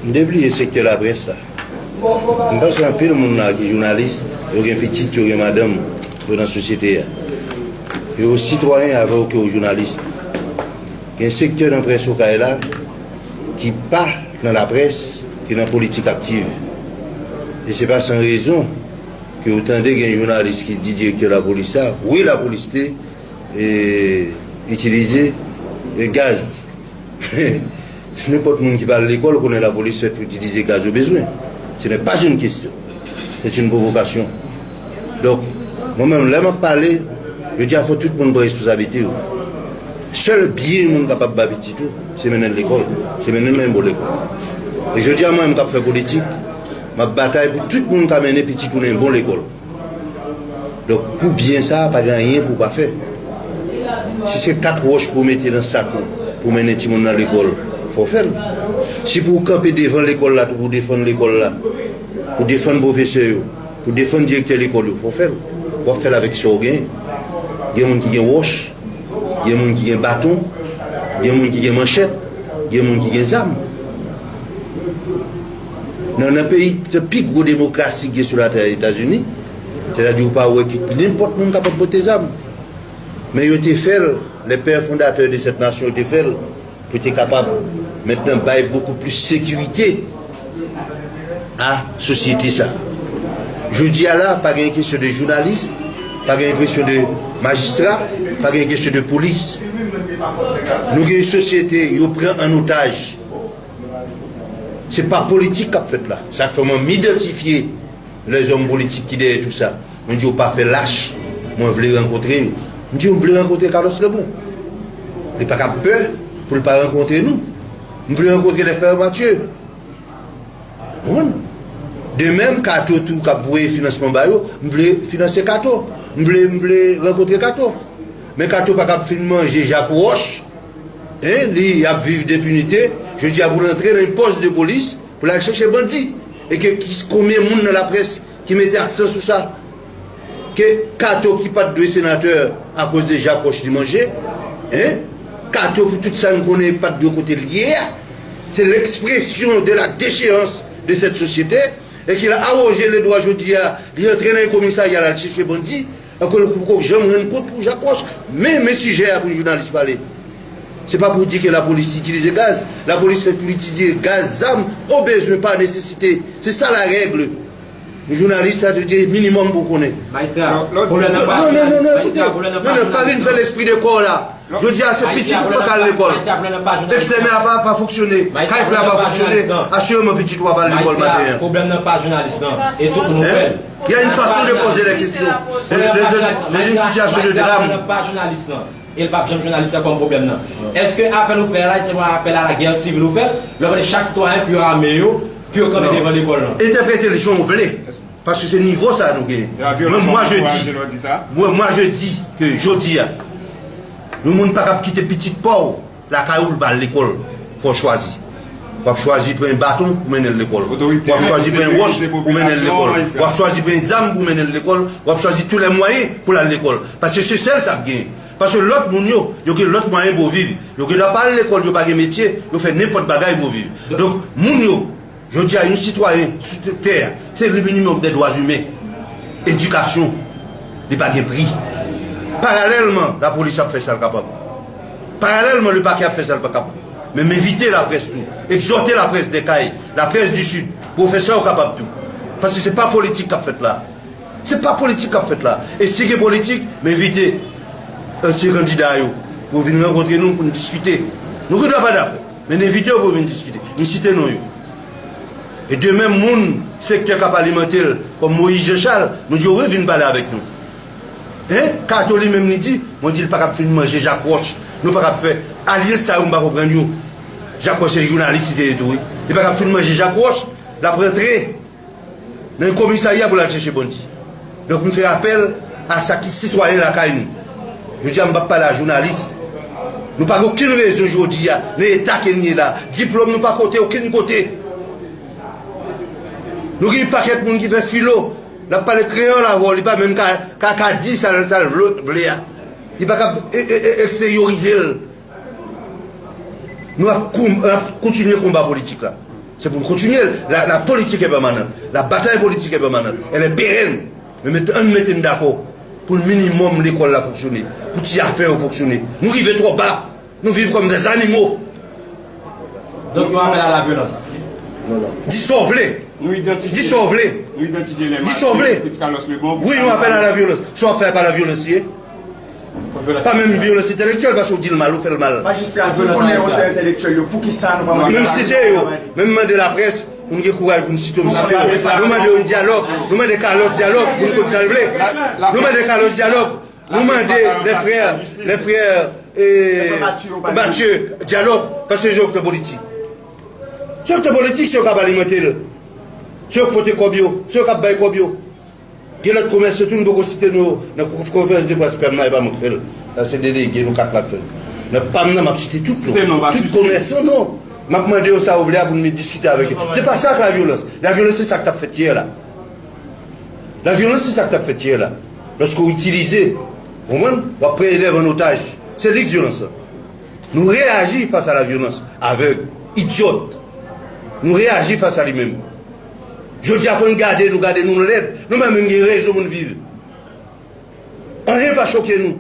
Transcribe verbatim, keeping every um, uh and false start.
M te bliye sektè laprès la. M panse anpil moun la ki jounalis, yo gen pitit, yo gen madanm, yo nan sosyete a. Yo sitwayen avè w ke w jounalis. Gen sektè nan près Okay la ki pa nan laprès, ki nan politik aktiv. E se pa san rezon ke w tande gen jounalis ki di direktè lapolis la, wi, lapolis te, e, itilize, e, gaz. Nenpòt moun ki pa al lekòl konnen lapolis fèt pou itilize gaz au besoin. Ce n'est pas une question. C'est une provocation. Donk, mwen menm, lè m ap pale, yo di a fò tout moun pran responsablite yo. Sèl byen moun kapab ba pitit ou, se mennen l lekòl. Se mennen l nan yon bon lekòl. E jodi a, mwen menm k ap fè politik, m ap batay pou tout moun ka mennen pitit ou nan yon bon lekòl. Donk, pou byen sa a, pa gen anyen pou w pa fè. Si se kat wòch pou w mete nan sak ou, pou w mennen timoun nan lekòl, fò w fè l. Si pou w kanpe devan lekòl la tou, pou w defann lekòl la, pou w defann pwofesè yo, pou w defann direktè lekòl yo, fò w fè l. W ap fè l avèk sa w genyen. Gen moun ki gen wòch, gen moun ki gen baton, gen moun ki gen manchèt, gen moun ki gen zam. Nan, nan peyi, nan pi gwo demokrasi ki gen sou latè, Etazini, sètadi ou pa wè ki nenpòt moun kapab pote zam. Men yo te fè l, les pères fondateurs de cette nation, yo te fè l pou te kapab mentnan bay beaucoup plus sécurité a sosyete sa. Jodi a la, pa gen kesyon de jounalis, pa gen kesyon de majistra, pa gen kesyon de polis. Nou gen yon sosyete yo pran an otaj. Se pa politik k ap fèt la. Sa fè mwen m idantifye lèzòm politik ki dèyè tou sa. Mwen di yo pa fè lach. Mwen vle rankontre yo. M di yo m vle rankontre Carlos Lebon. Li pa ka pè pou l pa rankontre nou. M vle rankontre les frères Mathieu. Konprann? De menm, Kato tou k ap voye finansman ba yo, m vle finanse Kato. M vle, m vle rankontre Kato. Men Kato pa kab fin manje Jak Wòch. Hein, li ap viv denpinite. Jodi a pou l antre nan yon pòs de polis pou l al chèche bandi. E ke ki, konbyen moun nan laprès ki mete aksan sou sa? Ke Kato ki pa t dwe senatè akoz de Jak Wòch li manje, hein? Kato pou tout sa n konnen pa t dwe kote l ye a. Se l'expression de la déchéance de cette société e ki l awoje ledwa jodi a, li antre nan yon komisarya l al chèche bandi, akoz l poko janm rann kont pou Jak Wòch. Men, men sijè a pou jounalis pale. Se pa pou di ke lapolis itilize gaz. Lapolis fèt pou l itilize gaz, zam, au besoin, par nécessité. Se sa la règle. Jounalis, sa te di minimòm pou konnen. Majistra, pwoblèm nan pa jounalis. Majistra, pwoblèm nan pa jounalis. Non, non, pa vin fè lespri de kò la. Jodi a, se pitit ou pa ka al lekòl. Majistra, pwoblèm nan pa jounalis. Ekstènè a pa, pa fonksyone. Kay frè a pa fonksyone. Asireman, pitit ou ap al lekòl maten an. Pwoblèm nan pa jounalis lan. E tout moun fè l. Il y a une façon de poser les questions. Dans, dans, dans une situation de drame. Pwoblèm nan pa jounalis lan. E l p ap janm jounalis la kòm pwoblèm nan. Èske apèl ou fè la, se yon apèl a la guerre civile ou fè l? Lè w mande chak sitwayen pou yo ame yo, pou yo kanpe devan lekòl lan. Entèprete l jan w vle. Paske se nivo sa a nou genyen. Mwen, mwa je di, mwen, mwa je di ke jodi a, yon moun pa kab kite pitit pa w lakay ou l pa al lekòl. Fò w chwazi. W ap chwazi pran yon baton pou mennen l lekòl. W ap chwazi pran yon wòch pou mennen l lekòl. W ap chwazi pran yon zam pou mennen l lekòl. W ap chwazi tous les moyens pou l al lekòl. Paske se sèl sa k genyen. Paske lòt moun yo, yo gen lòt mwayen pou yo viv. Yo gen dwa pa al lekòl, yo pa gen metye, yo fè nenpòt bagay pou yo viv. Donk, moun yo, jodi a, yon sitwayen sou tè a, se le minimum des droits humains. Edikasyon, li pa gen pri. Paralèlman, lapolis ap fè sa l kapab. Paralèlman, le pakè ap fè sa l kapab. Men m envite laprès tou, egzòte laprès de kay, laprès du Sud, pwofesè yo kapab tou. Paske se pa politik k ap fèt la. Se pa politik k ap fèt la. E si gen politik, m envite ansyen kandida yo pou vin rankontre nou, pou n diskite. Nou gen dwa pa dakò, men n envite yo pou vin diskite. M site non yo. E de menm moun, sektè k ap alimante l, kòm Moïse Jean Charles, nou di yo wi vin pale avèk nou. Hein? Kato li menm li di, mwen di l pa kab fin manje Jak Wòch. Nou pa kab fè alyans sa yo, m pa konprann yo. Jak Wòch se jounalis li te ye tou wi. Li pa kab fin manje Jak Wòch, l ap rantre nan yon komisarya pou l al chèche bandi. Donk, m fè apèl a sa ki sitwayen lakay nou. Jodi a, m p ap pale a jounalis. Nou pa gen okenn rezon jodi a, nan eta ke n ye la. Diplòm nou pa pote okenn kote. Nou gen yon pakèt moun ki fè filo, l ap pale kreyòl avè w, li pa menm ka, ka, ka di sa l, sa l vle, vle a. Li pa ka e, e, e, eksteryorize l. Nou ap kon-, ap kontinye konba politik la. Se pou n kontinye l. La, la politique est permanente. La bataille politique est permanente. Elle est pérenne. Men met, ann mete n dakò pou minimòm lekòl la fonksyone, pou ti afè yo fonksyone. Nou rive twò ba. Nou viv kòm des animaux. Donk, yon apèl a la vyolans. Di sa w vle. Nou idantifye. Di sa w vle. Nou idantifye lè Di sa w vle. Fritz Carlos Lebon. Wi, yon apèl a la vyolans. Sa w ap fè pa la vyolans ye. Pa menm vyolans entèlektyèl, paske w di l mal, ou fè l mal. Majistra, si nou konnen otè entèlektyèl yo, poukisa nou pa mande Menm site yo, menm mande laprès, pou n gen kouraj pou n site yo, m site yo. Nou mande yon dyalòg, nou mande Carlos dyalòg, pou n konn sa l vle. Nou mande Carlos dyalòg, nou mande les frères, les frères eh, Mathieu dyalòg, paske se yo k nan politik. Se yo k nan politik, se yo k ap alimante l. Se yo k pote kòb yo, se yo k ap bay kòb yo. Gen lòt komèsan tou, nou poko site non yo nan konferans de près pam nan, e pa mwen k fè l. Sa se delege nou kat la k fè l. Nan pam nan, m ap site tout non. Tout komèsan non. M ap mande yo sa yo vle a pou n vin diskite avèk yo. Se pa sa k lavyolans. Lavyolans se sa k t ap fèt yè la. Lavyolans se sa k t ap fèt yè la. Lòske w itilize, w konprann, w ap pran elèv an otaj. Se li k vyolans lan. Nou reyaji fas a lavyolans avèg, idyòt. Nou reyaji fas a li menm. Jodi a fò n gade nou, gade nou lèd. Nou pa menm gen rezon pou n viv. Anyen pa choke nou.